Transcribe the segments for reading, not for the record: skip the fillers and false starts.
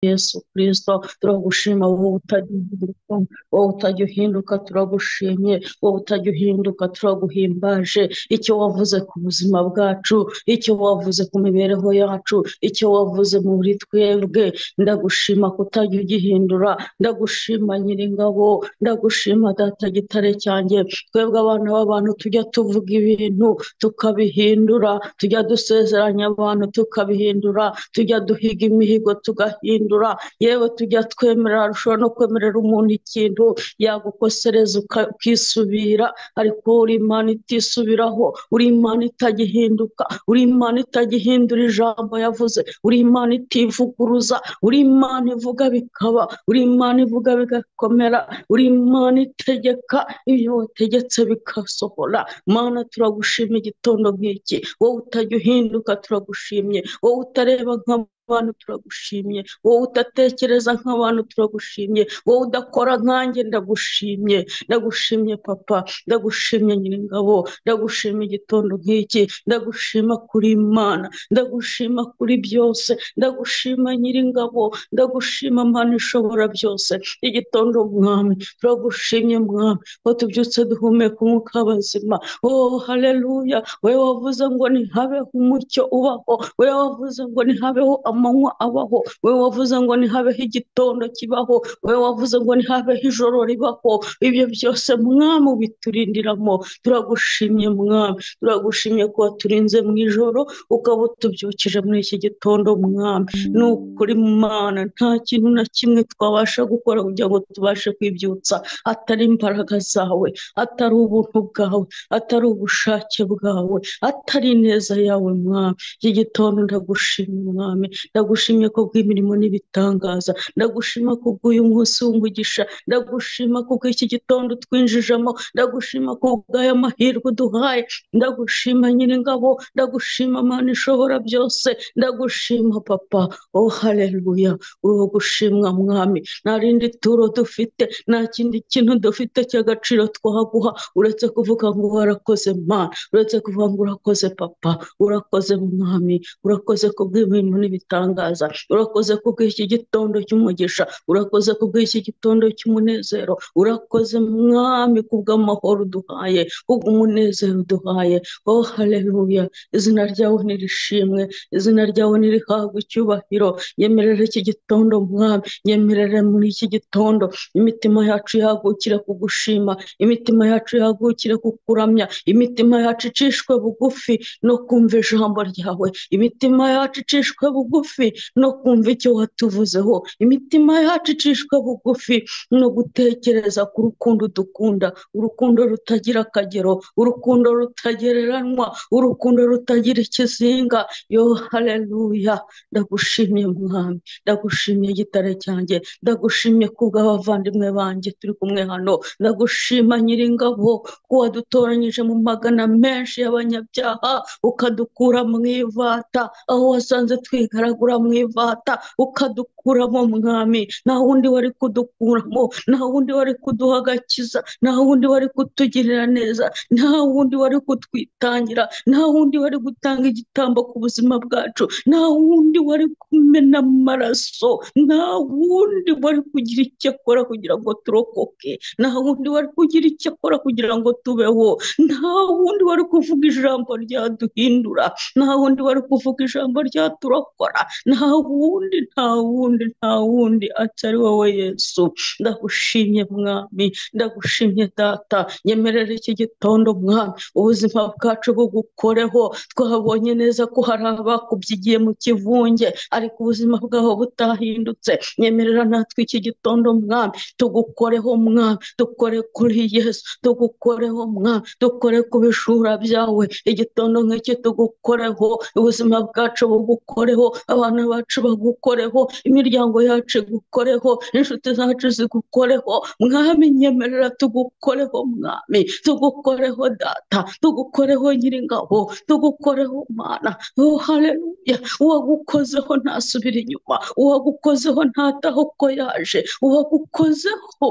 Yesu Kristo. Turagushima wowe utajya uhinduka, wowe utajya uhinduka, turagushimye, wowe utajya uhinduka, turaguhimbaje. Icyo wavuze ku buzima bwacu, icyo wavuze ku mibereho yacu, icyo wavuze muri twebwe, ndagushima kutajya ugihindura, ndagushima Nyiringabo, ndagushima Data Gitare cyanjye. Twebwe abana b'abantu tujya tuvuga ibintu tukabihindura, tujya dusezeranya abantu tukabihindura, tujya duhiga imihigo tugahindura, yewe tujya twemerera, ushobora no kwemerera umuntu ikintu yagukosereza ukisubira, ariko uri Imana itisubiraho, uri Imana itagihinduka, uri Imana itagihindura ijambo yavuze, uri Imana itivuguruza, uri Imana ivuga bikaba, uri Imana ivuga bigakomera, uri Imana itegeka ibyo wategetse bikasohora. Mana, turagushima igitondo nk'iki, wowe utajya uhinduka turagushimye, wowe utareba nk'abantu turagushimye, wowe udatekereza nk'abantu turagushimye, wowe udakora nkanjye ndagushimye, ndagushimye papa, ndagushimye Nyiringabo, ndagushima igitondo nk'iki, ndagushima kuri Imana, ndagushima kuri byose, ndagushima Nyiringabo, ndagushima Mana ishobora byose. Igitondo Mwami, turagushimye Mwami, ko tubyutse duhumeka umwuka w'abazima. Oh haleluya, wowe wavuze ngo ntihabeho umucyo ubaho, wowe wavuze ngo ntihabeho amanywa abaho, wowe wavuze ngo ntihabeho igitondo kibaho, wowe wavuze ngo ntihabeho ijoro ribaho. Ibyo byose Mwami ubiturindiramo. Turagushimye Mwami, turagushimye ko waturinze mu ijoro ukaba utubyukije muri iki gitondo Mwami. Ni ukuri Mana, nta kintu na kimwe twabasha gukora kugira ngo tubashe kwibyutsa atari imbaraga zawe, atari ubuntu bwawe, atari ubushake bwawe, atari ineza yawe Mwami. Iki gitondo ndagushimye Mwami, ndagushimye ko bw'imirimo n'ibitangaza, ndagushima ko bw'uyu munsi w'umugisha, ndagushima ko bw'iki gitondo twinjijemo, ndagushima ko bw'aya mahirwe uduhaye, ndagushima Nyiringabo, ndagushima Mana ishobora byose, ndagushima papa. Oh haleluya, uri gushimwa Mwami. Nta rindi turo dufite, nta kindi kintu dufite cy'agaciro twaguha uretse kuvuga ngo warakoze Mana, uretse kuvuga ngo urakoze papa, urakoze Mwami, urakoze kubw'ibintu n'ibitangaza, urakoze kubw'iki gitondo cy'umugisha, urakoze kubw'iki gitondo cy'umunezero, urakoze Mwami kubw'amahoro uduhaye, kubw'umunezero uduhaye. Oh haleluya, izina ryawe nirishimwe, izina ryawe nirihabwe icyubahiro. Nyemerere iki gitondo Mwami, nyemerere muri iki gitondo imitima yacu yahagukire kugushima, imitima yacu yahagukire kukuramya, imitima yacu icishwe bugufi no kumva ijambo ryawe, imitima yacu icishwe bugufi no kumva icyo watuvuzeho, imitima yacu icishwe bugufi no gutekereza ku rukundo dukunda, urukundo rutagira akagero, urukundo rutagereranywa, urukundo rutagira ikizinga. Yo haleluya, ndagushimye Mwami, ndagushimye Gitare cyanjye, ndagushimye kubw'abavandimwe banjye turi kumwe hano, ndagushima Nyiringabo ko wadutoranyije mu magana menshi y'abanyabyaha, ukadukura mu ivata, aho wasanze twigaragura mu ivata, ukadukuramo Mwami. Nta wundi wari kudukuramo, nta wundi wari kuduha agakiza, nta wundi wari kutugirira neza, nta wundi wari kutwitangira, nta wundi wari gutanga igitambo ku buzima bwacu, nta wundi wari kumena amaraso, nta wundi wari kugira icyo akora kugira ngo turokoke, nta wundi wari kugira icyo akora kugira ngo tubeho, nta wundi wari kuvuga ijambo ryaduhindura, nta wundi wari kuvuga ijambo ryaturokora, nta wundi, nta wundi, nta wundi atari wowe Yesu. Ndagushimye Mwami, ndagushimye Data, nyemerera iki gitondo Mwami, ubuzima bwacu bugukoreho. Twabonye neza ko hari abakubyigiye mu kivunge ariko ubuzima bwabo butahindutse. Nyemerera natwe iki gitondo Mwami, tugukoreho Mwami, dukore kuri Yesu, tugukoreho Mwami, dukore ku bishura byawe. Igitondo nk'iki tugukoreho, ubuzima bwacu bugukoreho, abana bacu bagukoreho, imiryango yacu igukoreho, inshuti zacu zigukoreho Mwami. Nyemerera tugukoreho Mwami, tugukoreho Data, tugukoreho Nyiringabo, tugukoreho Mana. Oh haleluya, uwagukozeho ntasubira inyuma, uwagukozeho ntataho uko yaje, uwagukozeho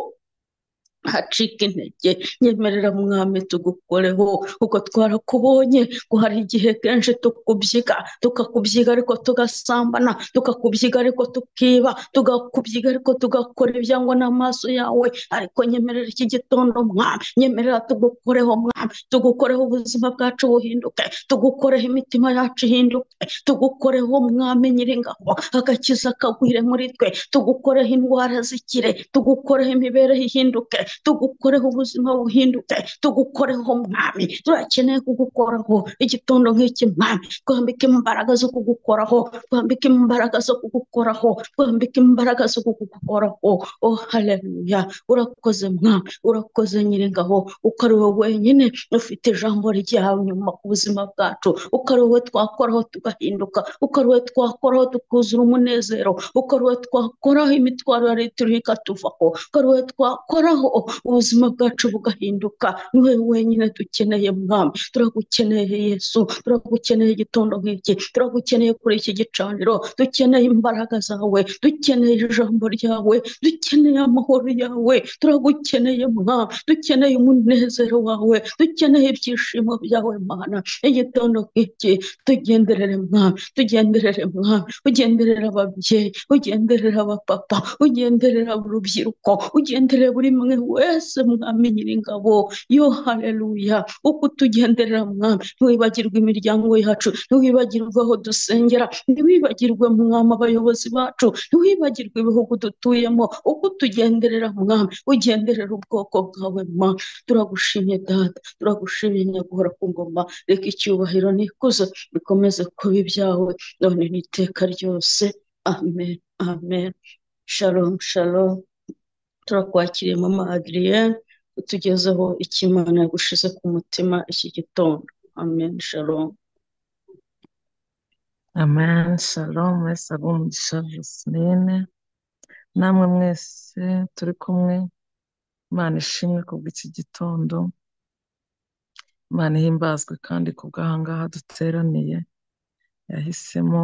Hacika intege, nyemerera mwami tugukoreho, kuko twarakubonye ko hari igihe kenshi tukubyiga, tukakubyiga ariko tugasambana, tukakubyiga ariko tukiba, tugakubyiga ariko tugakora ibyangwa n'amaso yawe. Ariko nyemerera iki gitondo mwami, nyemerera tugukoreho mwami, tugukoreho ubuzima bwacu buhinduke, tugukoreho imitima yacu ihinduke, tugukoreho mwami nyiringabo, agakiza kagwire muri twe, tugukoreho indwara zikire, tugukoreho imibereho ihinduke, tugukoreho ubuzima buhinduke, tugukoreho mwami. Turakeneye kugukoraho igitondo nk'iki mwami, twambike imbaraga zo kugukoraho, twambike imbaraga zo kugukoraho, twambike imbaraga zo kugukoraho. Oh haleluya, urakoze mwami, urakoze nyiringabo, uko ari wowe wenyine ufite ijambo ryawe nyuma ku buzima bwacu, uko ari wowe twakoraho tugahinduka, uko ari wowe twakoraho tukuzura umunezero, uko ari wowe twakoraho imitwaro yari turiho ikatuvaho, uko ari wowe twakoraho ubuzima bwacu bugahinduka. Ni wowe wenyine dukeneye mwami, turagukeneye Yesu, turagukeneye igitondo nk'iki, turagukeneye kuri iki gicaniro, dukeneye imbaraga zawe, dukeneye ijambo ryawe, dukeneye amahoro yawe, turagukeneye mwami, dukeneye umunezero wawe, dukeneye ibyishimo byawe Mana. Igitondo nk'iki tugenderere mwami, tugenderere mwami, ugenderere ababyeyi, ugenderere abapapa, ugenderere urubyiruko, ugenderere buri umwe wese mwami nyiringabo. Yo haleluya, uko utugenderera mwami, ntiwibagirwe imiryango yacu, ntiwibagirwe aho dusengera, ntiwibagirwe mwami abayobozi bacu, ntiwibagirwe ibihugu dutuyemo. Uko utugenderera mwami, ugenderera ubwoko bwawe mwami. Turagushimye data, turagushimye nyaguhora ku ngoma. Reka icyubahiro n'ikuzo bikomeze kuba ibyawe none n'iteka ryose. Amen, amen. Shalom, shalom. Turakwakiriye mama Adrienne, utugezeho icyo Imana yagushize ku mutima iki gitondo. Amen, shalom. Amen, shalom. Mwese aguhe umugisha Joseline, namwe mwese turi kumwe. Imana ishimwe kubw'iki gitondo, Imana ihimbazwe kandi kubw'ahangaha duteraniye. Yahisemo,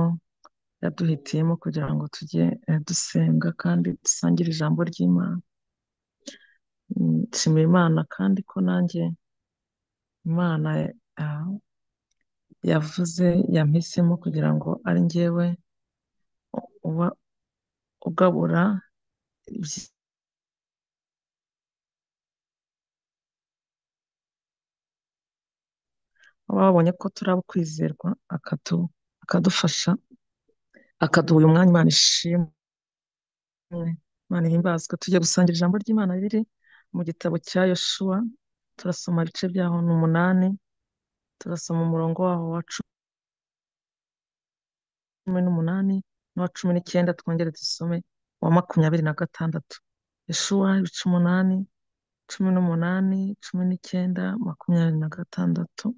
yaduhitiyemo kugira ngo tujye dusenga kandi dusangire ijambo ry'Imana. Nshimiye Imana kandi ko nanjye Imana yavuze, yampisemo kugira ngo ari njyewe uba ugabura babonye ko turi abo kwizerwa, akadufasha, akaduha uyu mwanya. Imana ishimwe, Imana ihimbazwe. Tugiye gusangira ijambo ry'Imana riri mu gitabo cya Yoshuwa, turasoma ibice byaho ni 8, turasoma umurongo waho wa 18 n'uwa 19, twongere dusome wa 26. Yoshuwa ibice 8, 18, 19, 26.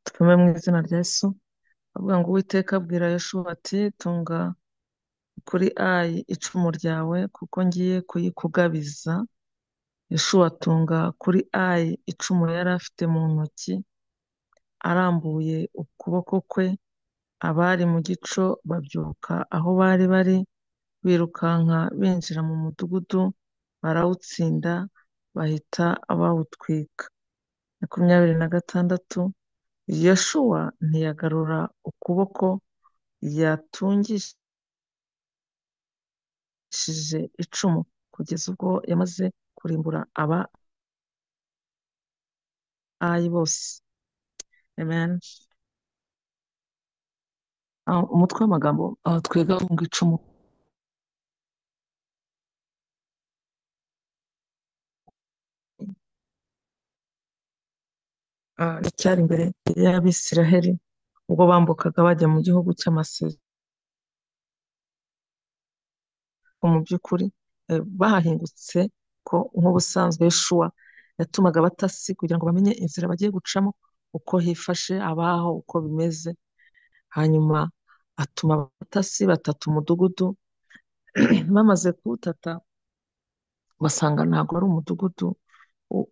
Tuvume mu izina rya Yesu. Avuga ngo Uwiteka abwira Yoshuwa ati tunga kuri Ayi icumu ryawe, kuko ngiye kuyikugabiza. Yoshuwa atunga kuri Ayi icumu yari afite mu ntoki, arambuye ukuboko kwe. Abari mu gico babyuka aho bari bari, birukanka binjira mu mudugudu, barawutsinda, bahita bawutwika. 26. Yoshuwa ntiyagarura ukuboko yatungishije icumu kugeza ubwo yamaze kurimbura aba Ayi bose. Amen. Umutwe w'amagambo twiga ngo icumu cyari imbere y'Abisiraheli ubwo bambukaga bajya mu gihugu cy'amasezerano. Mu by'ukuri bahahingutse ko nk'ubusanzwe Yoshuwa yatumaga abatasi kugira ngo bamenye inzira bagiye gucamo, uko hifashe, abaho uko bimeze. Hanyuma atuma abatasi batata umudugudu. Bamaze kuwutata basanga ntabwo ari umudugudu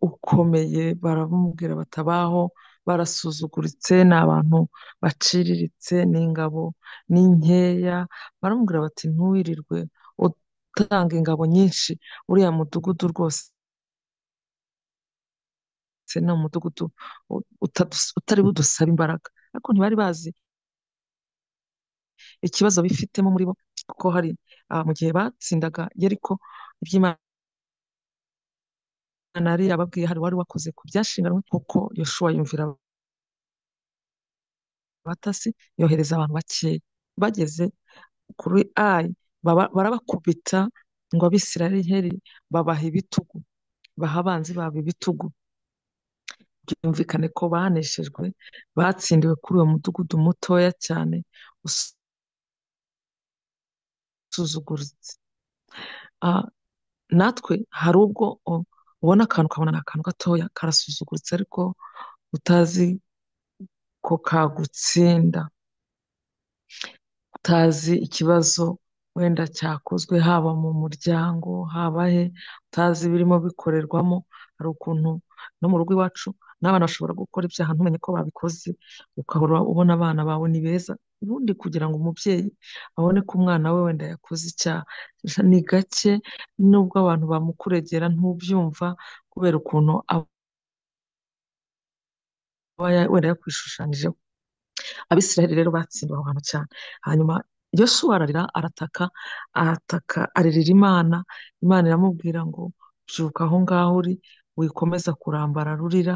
ukomeye, baramubwira batabaho, barasuzuguritse, ni abantu baciriritse, ni ingabo ni nkeya. Baramubwira bati ntuwirirwe gutanga ingabo nyinshi, uriya mudugudu rwose ni umudugudu utari budusaba imbaraga. Ariko ntibari bazi ikibazo bifitemo muri bo, kuko hari mu gihe batsindaga Yeriko, iby'Imana yari yababwiye, hari wari wakoze ku byashinganwe, kuko Yoshuwa yumvira abatasi, yohereza abantu bakeya. Bageze kuri Ayi barabakubita, ngo Abisirayeli babaha ibitugu, baha abanzi babo ibitugu. Byumvikane ko baneshejwe, batsindiwe kuri uwo mudugudu mutoya cyane usuzuguritse. Natwe hari ubwo ubona akantu ukabona ni akantu gatoya karasuzuguritse, ariko utazi ko kagutsinda, utazi ikibazo wenda cyakozwe, haba mu muryango, haba he, utazi ibirimo bikorerwamo. Hari ukuntu no mu rugo iwacu n'abana bashobora gukora ibyaha ntumenye ko babikoze, ukahora ubona abana bawe ni beza. Ubundi kugira ngo umubyeyi abone ko umwana we wenda yakoze icyaha ni gake, nubwo abantu bamukuregera ntubyumva, kubera ukuntu aba wenda yakwishushanyijeho. Abisirayeli rero batsindiwe aho hantu cyane. Hanyuma Yoshuwa ararira, arataka, arataka, aririra Imana. Imana iramubwira ngo byuka aho ngaho uri, wikomeza kurambara rurira.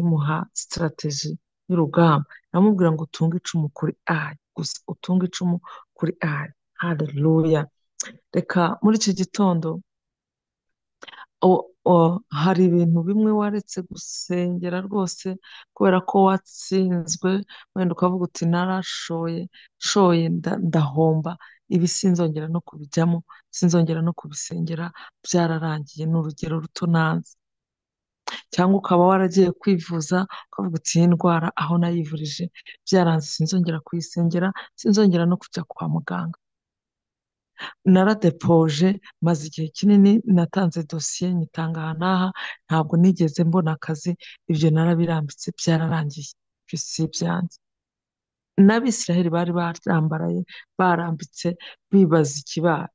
Imuha sitarateji y'urugamba, iramubwira ngo utunge icumu kuri Ayi gusa, utunge icumu kuri Ayi. Haleluya. Reka muri iki gitondo hari ibintu bimwe waretse gusengera rwose kubera ko watsinzwe, wenda ukavuga uti narashoye, shoye ndahomba, ibi sinzongera no kubijyamo, sinzongera no kubisengera, byararangiye, ni urugero ruto nanze. Cyangwa ukaba waragiye kwivuza ukavuga uti iyi ndwara aho nayivurije byaranze, sinzongera kuyisengera, sinzongera no kujya kwa muganga. Naradepoje, maze igihe kinini natanze dosiye nyitanga aha n'aha, ntabwo nigeze mbona akazi, ibyo narabirambitse, byararangiye, ibyo si ibyanjye. N'Abisiraheli bari barambaraye, barambitse, bibaza ikibaye.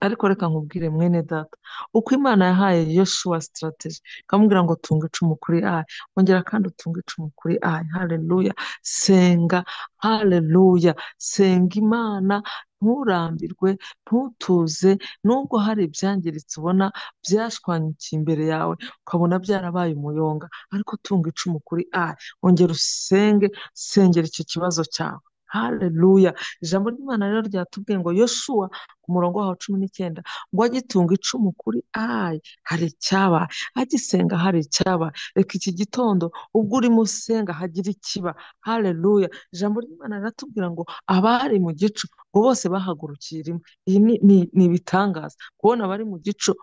Ariko reka nkubwire mwene data, uko Imana yahaye Yoshuwa sitarateji, ikamubwira ngo tunga icumu kuri Ayi, ongera kandi utunge icumu kuri Ayi. Haleluya, senga, haleluya, senga Imana, nturambirwe, ntutuze, nubwo hari ibyangiritse ubona byashwanyukiye imbere yawe, ukabona byarabaye umuyonga, ariko tunga icumu kuri Ayi, ongera usenge, sengera icyo kibazo cyawe. Haleluya. Ijambo ry'Imana rero ryatubwiye ngo Yoshuwa ku murongo waho 19 ngo agitunga icumu kuri Ayi hari icyabaye, agisenga hari icyabaye. Reka iki gitondo ubwo urimo usenga hagira ikiba. Haleluya. Ijambo ry'Imana riratubwira ngo abari mu gicu ngo bose bahagurukiye rimwe. Iyi ni ibitangaza kubona abari mu gicu.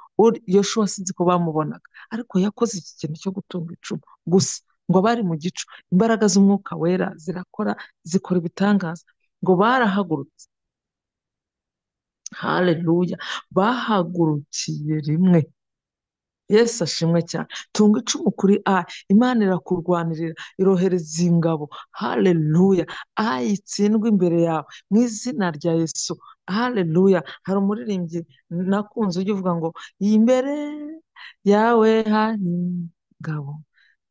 Yoshuwa sinzi ko bamubonaga, ariko yakoze iki kintu cyo gutunga icumu gusa, ngo abari mu gicu imbaraga z'umwuka wera zirakora, zikora ibitangaza, ngo barahagurutse. Haleluya, bahagurukiye rimwe. Yesu ashimwe cyane. Tunga icumu kuri Ayi, Imana irakurwanirira, irohereza ingabo. Haleluya, Ayi itsindwe imbere yawe mu izina rya Yesu. Haleluya. Hari umuririmbyi nakunze ujya uvuga ngo imbere yawe hari ingabo,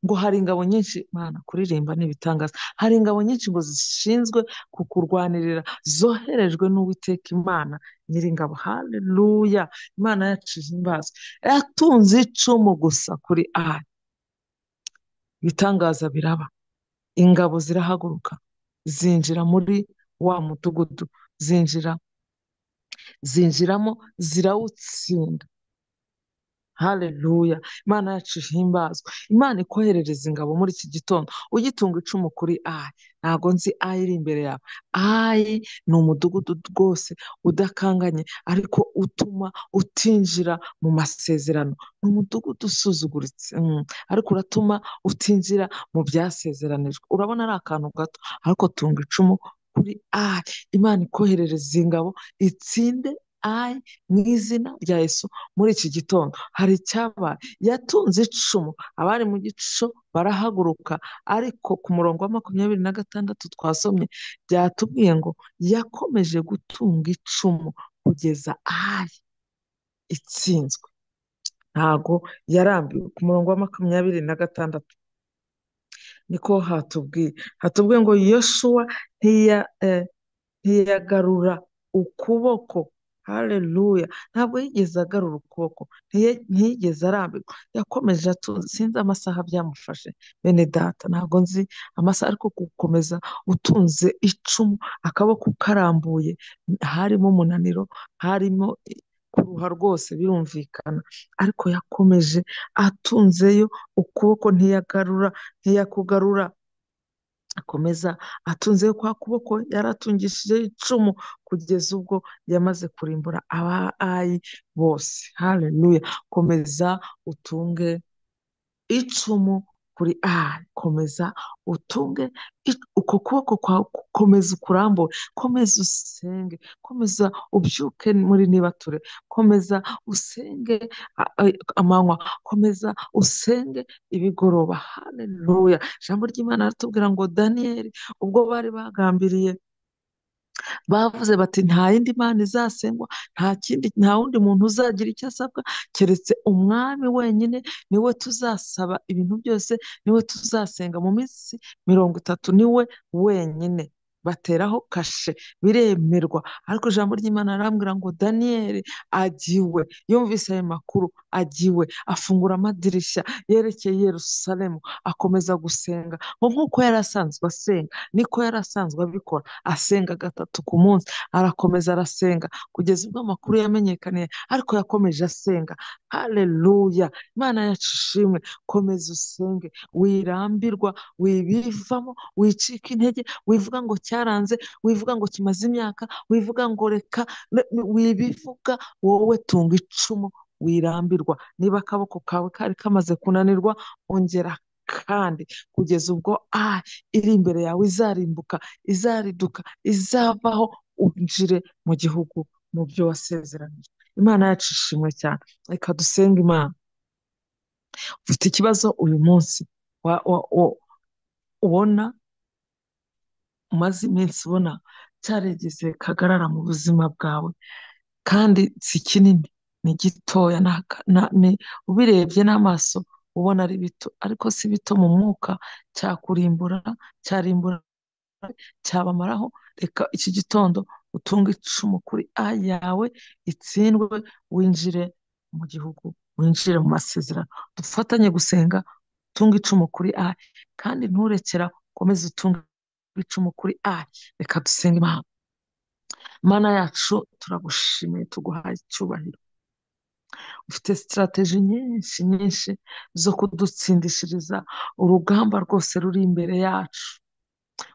ngo hari ingabo nyinshi. Mana, kuririmba ni ibitangaza. Hari ingabo nyinshi ngo zishinzwe kukurwanirira, zoherejwe n'Uwiteka Imana nyiringabo. Haleluya, Imana yacu ihimbazwe. Yatunze icumu gusa kuri Ayi, ibitangaza biraba, ingabo zirahaguruka, zinjira muri wa mudugudu, zinjiramo, zirawutsinda. Haleluya, Imana yacu ihimbazwe. Imana ikoherereza ingabo muri iki gitondo, ugitunga icumu kuri Ayi. Ntabwo nzi Ayi iri imbere yawe. Ayi ni umudugudu rwose udakanganye, ariko utuma utinjira mu masezerano. Ni umudugudu usuzuguritse, ariko uratuma utinjira mu byasezeranijwe. Urabona ari akantu gato, ariko tunga icumu kuri Ayi. Imana ikoherereza ingabo, itsinde Ayi mu izina rya Yesu. Muri iki gitondo hari icyabaye, yatunze icumu, abari mu gico barahaguruka, ariko ku murongo wa 26 twasomye byatubwiye ngo yakomeje gutunga icumu kugeza Ayi itsinzwe. Ntago yarambiwe. Ku murongo wa 26 niko hatubwiye, hatubwiye ngo Yoshuwa ntiyagarura ukuboko. Haleluya! Ntabwo yigeze agarura ukuboko, ntiyigeze arambirwa, yakomeje atunze. Sinzi amasaha byamufashe bene data, ntabwo nzi amasaha, ariko gukomeza utunze icumu akaboko karambuye, harimo umunaniro, harimo kuruha rwose birumvikana, ariko yakomeje atunzeyo ukuboko, ntiyagarura, ntiyakugarura, akomeza atunzeyo kwa kuboko yaratungishije icumu kugeza ubwo yamaze kurimbura aba Ayi bose. Haleluya! Komeza utunge icumu kuri Ayi, komeza utunge uko kuboko kwawe, komeza ukurambure, komeza usenge, komeza ubyuke muri nibature, komeza usenge amanywa, komeza usenge ibigoroba. Haleluya! Ijambo ry'Imana riratubwira ngo Daniyeli ubwo bari bagambiriye, bavuze bati nta yindi mana izasengwa, nta kindi, nta wundi muntu uzagira icyo asabwa keretse umwami wenyine, niwe tuzasaba ibintu byose, niwe tuzasenga mu minsi 30, niwe wenyine. Bateraho kashe, biremerwa. Ariko ijambo ry'Imana arambwira ngo Daniyeli agiwe, yumvise ayo makuru agiwe, afungura amadirishya yerekeye Yerusalemu, akomeza gusenga ngo nk'uko yari asanzwe asenga, niko yari asanzwe abikora, asenga 3 ku munsi, arakomeza arasenga kugeza ubwo amakuru yamenyekaniye, ariko yakomeje asenga. Haleluya! Imana yacu ishimwe. Komeza usenge, wirambirwa, wibivamo, wicika intege, wivuga ngo cyaranze, wivuga ngo kimaze imyaka, wivuga ngo reka, wibivuga, wowe tunga icumu, wirambirwa. Niba akaboko kawe kari kamaze kunanirwa, ongera kandi kugeza ubwo iri imbere yawe izarimbuka, izariduka, izavaho, winjire mu gihugu mu byo wasezeranije. Imana yacu ishimwe cyane. Reka dusenge Imana. Ufite ikibazo uyu munsi ubona umaze iminsi ubona cyaregeze kagarara mu buzima bwawe, kandi si kinini, ni gitoya, ubirebye n'amaso ubona ari bito, ariko si bito mu mwuka, cyakurimbura, cyarimbura, cyabamaraho. Reka iki gitondo utunge icumu kuri A yawe itsindwe, winjire mu gihugu, winjire mu masezerano. Dufatanye gusenga, utunge icumu kuri A, kandi nturekera, ukomeze utunge icumu kuri A. Reka dusenge Imana. Mana yacu, turagushimiye, tuguhaye icyubahiro. Ufite strategy nyinshi nyinshi zo kudutsindishiriza urugamba rwose ruri imbere yacu.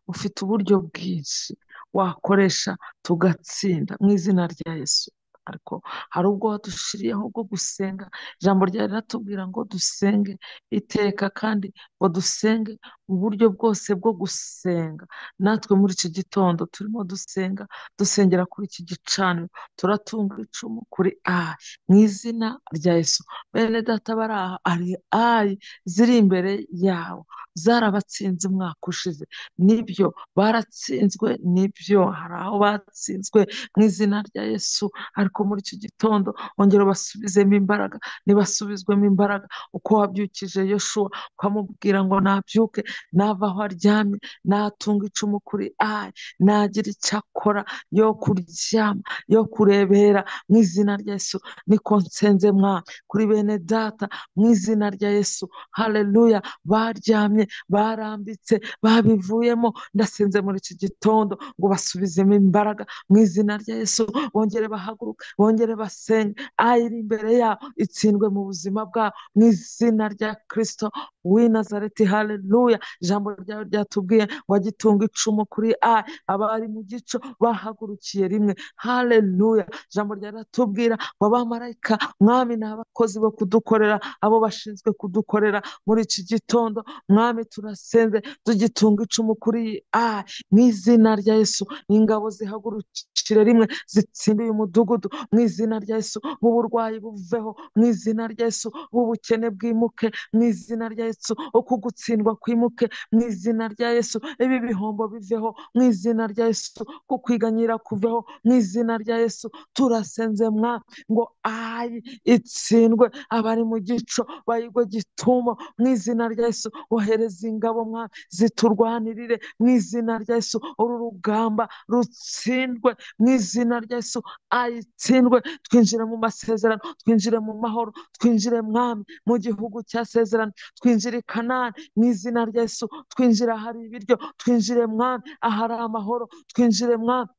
Ufite uburyo bwinshi wakoresha tugatsinda mu izina rya Yesu. Ariko hari ubwo wadushiriyeho bwo gusenga. Ijambo ryawe riratubwira ngo dusenge iteka, kandi ngo dusenge mu buryo bwose bwo gusenga. Natwe muri iki gitondo turimo dusenga, dusengera kuri iki gicaniro, turatunga icumu kuri A mu izina rya Yesu. Bene data bari aha, ari A ziri imbere yawe, zarabatsinze umwaka ushize, nibyo baratsinzwe, nibyo hari aho batsinzwe mu izina rya Yesu. Ariko muri iki gitondo ongera ubasubizemo imbaraga, nibasubizwemo imbaraga uko wabyukije Yoshuwa ukamubwira ngo nabyuke, nava aho aryamye, natunga icumu kuri A, nagira icyo akora, yo kuryama, yo kurebera mu izina rya Yesu. Niko nsenze mwa kuri bene data mu izina rya Yesu. Haleluya! Baryamye, barambitse, babivuyemo, ndasenze muri iki gitondo ngo basubizemo imbaraga mu izina rya Yesu, bongere bahaguruke, bongere basenge. A iri imbere yabo itsindwe mu buzima bwabo mu izina rya Kristo w'i Nazareti. Haleluya! Ijambo ryawe ryatubwiye ngo agitunga icumu kuri A, abari mu gico bahagurukiye rimwe. Haleluya! Ijambo ryawe riratubwira ngo abamarayika mwami ni abakozi bo kudukorera, abo bashinzwe kudukorera muri iki gitondo. Mwami turasenze tugitunga icumu kuri A mu izina rya Yesu. Ingabo zihagurukire rimwe zitsinde uyu mudugudu mu izina rya Yesu. Uburwayi buveho mu izina rya Yesu, ubukene bwimuke mu izina rya Yesu, uku gutsindwa kwimuke bihinduke mu izina rya Yesu, ibi bihombo biveho mu izina rya Yesu, kukwiganyira kuveho mu izina rya Yesu. Turasenze mwami ngo Ayi itsindwe, abari mu gico bayigwe gitumo mu izina rya Yesu. Wohereza ingabo mwami ziturwanirire mu izina rya Yesu, uru rugamba rutsindwe mu izina rya Yesu, ayitsindwe, twinjire mu masezerano, twinjire mu mahoro, twinjire mwami mu gihugu cyasezerano, twinjire i Kanani mu izina rya Yesu, twinjire ahari ibiryo, twinjire mwami ahari amahoro, twinjire mwami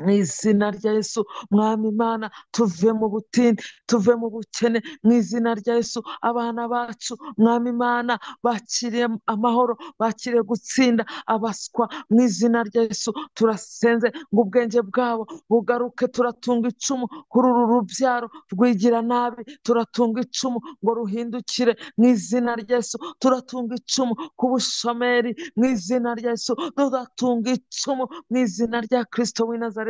mu izina rya Yesu. Mwami Imana, tuve mu butindi, tuve mu bukene mu izina rya Yesu. Abana bacu mwami Imana bakiriye amahoro, bakiriye gutsinda abaswa mu izina rya Yesu. Turasenze ngo ubwenge bwabo bugaruke, turatunga icumu kuri uru rubyaro rwigira nabi, turatunga icumu ngo ruhindukire mu izina rya Yesu, turatunga icumu ku bushomeri mu izina rya Yesu, turatunga icumu mu izina rya Kristo w'i Nazareti.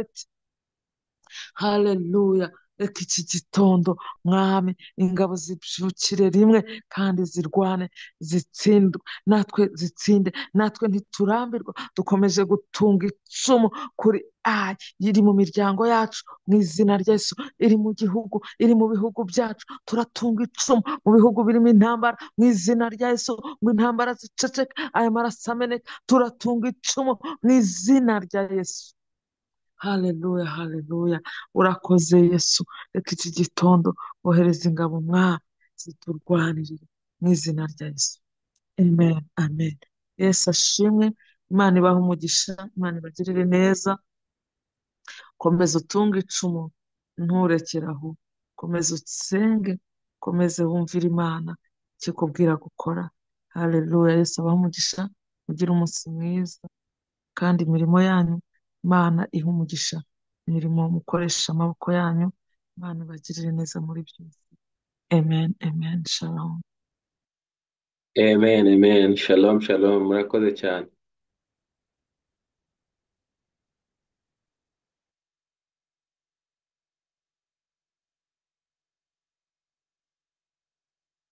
Haleluya. Reka iki gitondo mwami ingabo zibyukire rimwe kandi zirwane, zitsindwe, natwe zitsinde, natwe ntiturambirwa, dukomeje gutunga icumu kuri Ayi iri mu miryango yacu mu izina rya Yesu, iri mu gihugu, iri mu bihugu byacu, turatunga icumu mu bihugu birimo intambara mu izina rya Yesu, ngo intambara ziceceke, aya maraso ameneke, turatunga icumu mu izina rya Yesu. Haleluya, haleluya. Urakoze Yesu. Reka iki gitondo wohereza ingabo mwami ziturwanirire mu izina rya Yesu. Amen, amen. Yesu ashimwe. Imana ibahe umugisha, Imana ibagirire neza. Komeza utunge icumu, nturekere aho. Komeza usenge, komeze wumvire Imana ikikubwira gukora. Haleluya. Yesu abahe umugisha, mugire umunsi mwiza, kandi imirimo yanyu Imana ihe umugisha, imirimo mukoresha amaboko yanyu, Imana ibagirire neza muri byose. Amen, amen. Shalom. Amen, amen. Shalom, shalom. Murakoze cyane.